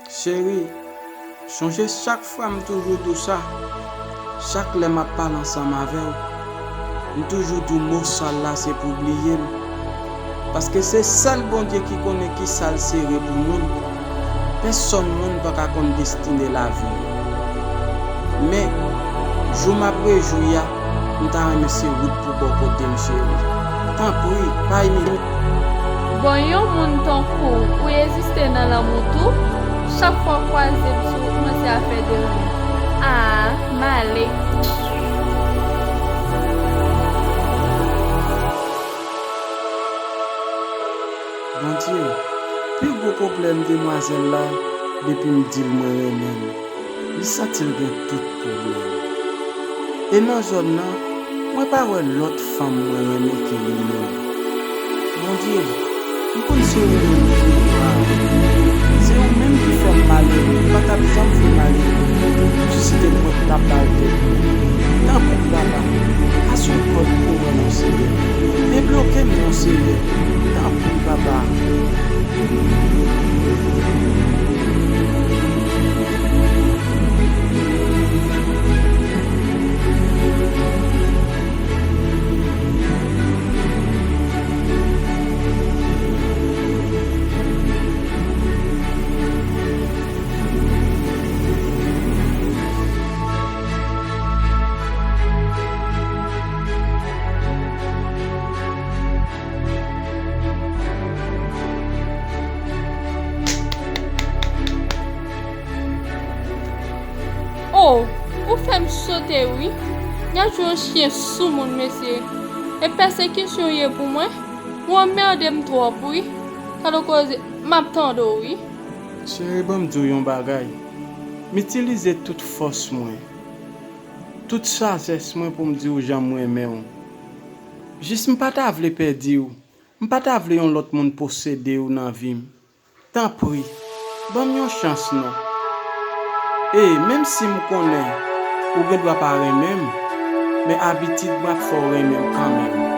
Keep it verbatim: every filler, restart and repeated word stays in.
Cheri, sonje chak fwa m toujou di w sa, chak lè m ap pale ansanm avè w, m toujou di w mo sal la se pou bliye m. Paske se sèl Bondye ki konnen ki sal sere pou moun. Pèsonn moun pa ka konn destine lavi yo. Men, jou m ap rejwi a, m ta renmen se ou t pou bò kote m, cheri. Tanpri, pa imilye m. Bon, yon moun tankou ou, ou eziste nan lanmou tou? Chak fwa w kwaze m sou wout mwen, se afè de ri. Ah, m ale. Bondye, pi gwo pwoblèm demwazèl la, depi m di l mwen renmen l, li santi l gen tout pwoblèm. E nan zòn nan, mwen pa wè lòt fanm mwen renmen ke li menm. Bondye, m konn se ou menm ki gen dwa a. Se ou menm ki fè m malere, m pa t ap janm vin malere si se te mwen ki t ap ba l tèt mwen. Tanpri, papa, pase yon kòd pou mwen non, Senyè. Debloke m non, Senyè. Tanpri, papa. Oh, ou fè m sote wi. Gad yon chyen soumoun, mesye. E pèsekisyon w ye pou mwen? Ou anmède m twòp wi. Gade koze, m ap tande w wi. Cheri, ban m di w yon bagay. M itilize tout fòs mwen, tout sajès mwen pou m di w jan m renmen w. Jis m pa ta vle pèdi w. M pa ta vle yon lòt moun posede w nan vi m. Tanpri, ban m yon chans non. E, menm si m konnen ou gen dwa pa renmen m, men abitid mwen ap fè w renmen m kanmenm.